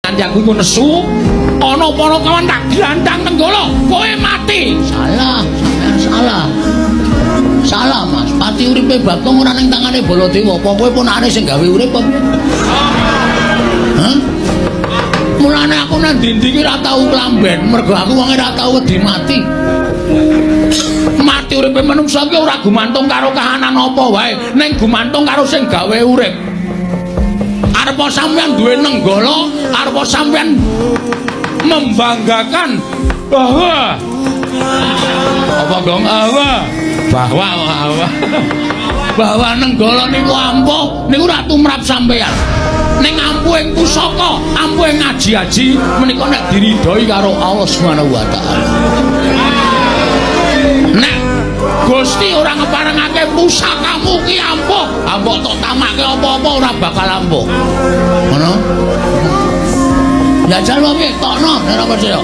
Nganti aku iku nesu, ana panakawan tak glandang Nenggala, kowe mati. Salah, sampean salah. Salah, Mas. Pati uripe Bagong ora ning tangane Baladewa. Apa kowe ponakane sing gawe urip apa piye? Hah? Mulane aku nang ndi-ndi ki ora tau klamben, mergo aku wonge ora tau wedi mati. Mati uripe manungsa ki ora gumantung karo kahanan apa wae, ning gumantung karo sing gawe urip. Arepa sampeyan duwe Nenggala, arepa sampeyan membanggakan bahwa apa gong bahwa bahwa Bahwa Nenggala niku ampuh, niku ora tumrap sampeyan. Ning ampuhing pusaka, ampuhing aji-aji menika nek diridhoi karo Allah Subhanahu wa taala. Nek Gusti ora ngeparengake pusakamu ki ampuh, ambok tok tamake apa-apa ora bakal ampuh. Ngono? Jajal wae piye? Tokno nek ora percaya.